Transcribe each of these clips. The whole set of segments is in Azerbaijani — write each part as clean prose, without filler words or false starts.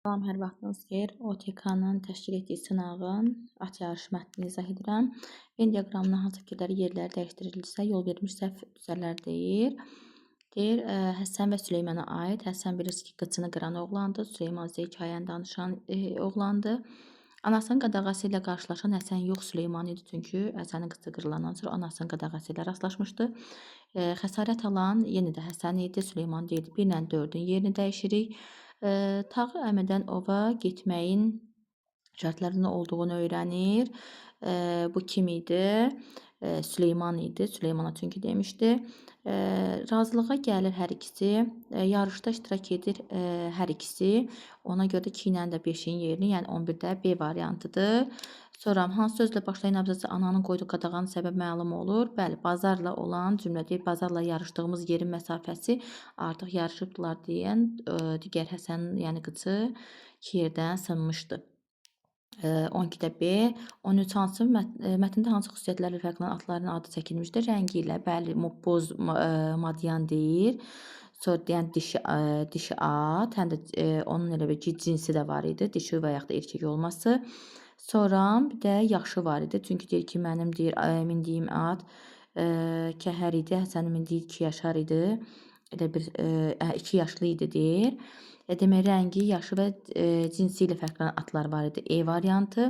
Salam, hər vaxtınız xeyir. OTK-nın təşkil etdiyi sınağın at yarışı mətnini izah edirəm. Venn diaqramının hansı fikirləri yerləri dəyişdirilirsə, yol verilmiş səhv düzələr deyir. Deyir, Həsən və Süleymana aid. Həsən bilirsiniz ki, qıçını qıran oğlandı. Süleyman isə hekayəni danışan oğlandı. Anasının qadağası ilə qarşılaşan Həsən yox, Süleyman idi. Çünki Həsənin qıçı qırılandan sonra anasının qadağası ilə rastlaşmışdı. Xəsarət alan yenə də Həsən idi, Süleyman deyildi. 1 ilə 4-ün yerini dəyişirik. Tağı əmidən ova getməyin şərtlərinin olduğunu öyrənir. Bu kim idi? Süleyman idi. Süleymana çünki demişdi. Razılığa gəlir hər ikisi. Yarışda iştirak edir hər ikisi. Ona görə də 2 ilə də 5-in yerini, yəni 11-də B variantıdır. Sonra hansı sözlə başlayan abzası ananın qoyduğu qadağanın səbəbi məlum olur? Bəli, bazarla olan cümlə deyir. Bazarla yarışdığımız yerin məsafəsi artıq yarışıbdılar deyən digər Həsənin, yəni qıçı iki yerdən sınmışdı. 12-də B, 13 hansı mətndə hansı xüsusiyyətlərlə fərqlənən atların adı çəkilmişdir? Rəngi ilə, bəli, boz madyan deyir. Sonra deyən dişi at, həm də onun elə bir cinsi də var idi, dişi və yaxud da erkək olması. Sonra bir də yaşı var idi. Çünki deyir ki, mənim deyir, mindiyim at kəhər idi, Həsənin mindiyi 2 yaşar idi. Elə bir 2 yaşlı idi deyir. Demək, rəngi, yaşı və cinsi ilə fərqlənən atlar var idi. E variantı.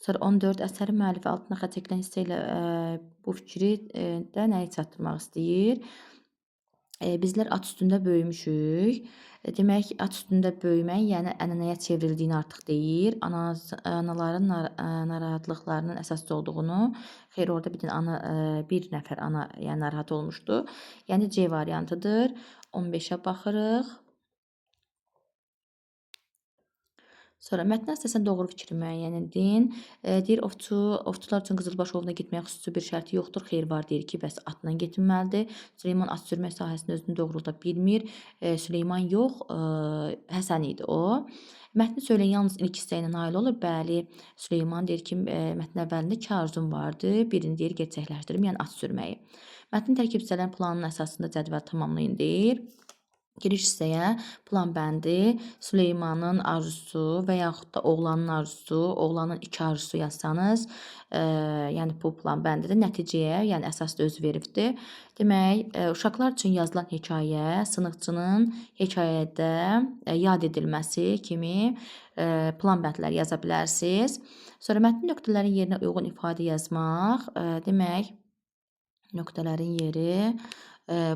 Sonra 14 əsərin müəllifi altına xətt çəkilən hissə ilə bu fikri də nəyi çatdırmaq istəyir? Bizlər at üstündə böyümüşük. Demək, at üstündə böyümək, yəni ənənəyə çevrildiyini artıq deyir. Anaların narahatlıqlarının əsaslı olduğunu. Xeyr, orada bir dənə ana, bir nəfər ana, yəni narahat olmuşdu. Yəni C variantıdır. 15-ə baxırıq. Sonra mətnə əsasən doğru fikri müəyyən edin. Deyir, ovçular üçün Qızılbaş ovuna getməyə xüsusi bir şərti yoxdur. Xeyr var, deyir ki, bəs atla getməlidir. Süleyman at sürmək sahəsində özünü doğrulda bilmir. Süleyman yox, Həsən idi o. Mətni söyləyən yalnız ilk hissə ilə nail olur. Bəli, Süleyman deyir ki, mətnin əvvəlində 2 arzum vardı. Birini deyir, gerçəkləşdirim, yəni at sürməyi. Mətnin tərkib hissələrinin planının əsasında cədvəl tamamlayın deyir. Giriş hissəyə plan bəndi, Süleymanın arzusu və yaxud da oğlanın arzusu, oğlanın 2 arzusu yazsanız, yəni bu plan bəndidir. Nəticəyə, yəni əsasda özü veribdir. Demək, uşaqlar üçün yazılan hekayə, sınıqçının hekayədə yad edilməsi kimi plan bəndləri yaza bilərsiniz. Sonra mətnin nöqtələrin yerinə uyğun ifadə yazmaq, demək, nöqtələrin yeri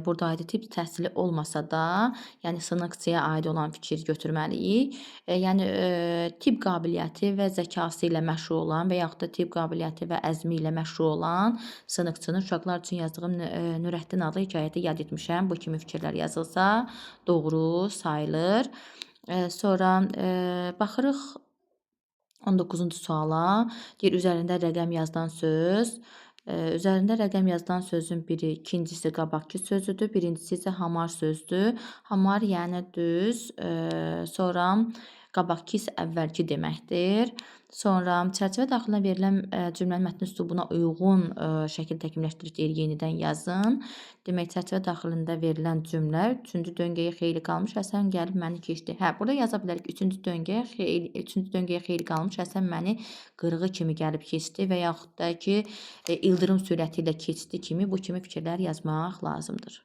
burada aid tibb təhsili olmasa da, yəni sınıqçıya aid olan fikir götürməliyik. Yəni tibb qabiliyyəti və zəkası ilə məşhur olan və yaxud da tibb qabiliyyəti və əzmi ilə məşhur olan sınıqçının uşaqlar üçün yazdığım Nurəddin adlı hekayəti yad etmişəm. Bu kimi fikirlər yazılsa doğru sayılır. Sonra baxırıq 19-cu suala. Deyir, üzərində rəqəm yazılan söz. Üzərində rəqəm yazılan sözün biri, ikincisi qabaqki sözüdür, birincisi isə hamar sözdür. Hamar yəni düz, sonra qabaqki isə əvvəlki deməkdir. Sonra çərçivə daxilinə verilən cümlənin mətn üslubuna uyğun şəkildə təkmilləşdirib deyir, yenidən yazın. Demək, çərçivə daxilində verilən cümlə 3-cü döngəyə xeyli qalmış, Həsən gəlib məni keçdi. Hə, burada yaza bilərik 3-cü döngəyə xeyli qalmış, Həsən məni qırğı kimi gəlib keçdi və yaxud da ki, ildırım sürəti ilə keçdi kimi bu kimi fikirlər yazmaq lazımdır.